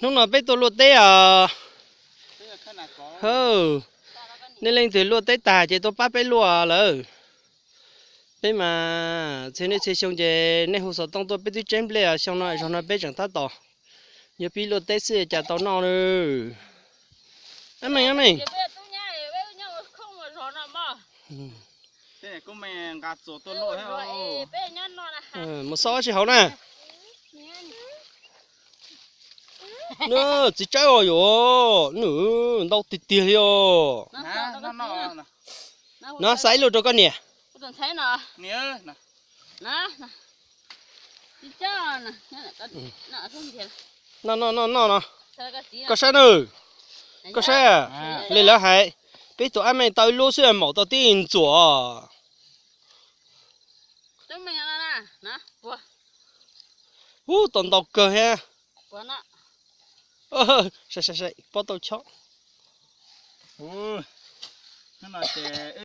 Hnub no peb tuaj luaj teb os. Hawj, nej leej twg luaj teb tag ces tuaj pab peb luaj lawm. Peb mas txhia niaj txhia xyoo ces nej hu xov tooj tuaj peb twb tseb nplej os, xyoo no zog no peb tseem tab tom yuav pib luaj teb xwb cas tau noj na. Ab meej, ab meej. Mus xob tsis hauv na. Nws txiv tsawb os yuav, nws ntau tiag tiag li os. No xa ib lub rau koj niam. No, no, no, no. Koj saib na, koj saib, li lawv hais, peb tus ab meej tau ib lub xwb maum tau tib ntxuam. Ub, tau ntau kawg thiab. Saib, saib, saib, pob tau chob. Hnub no ces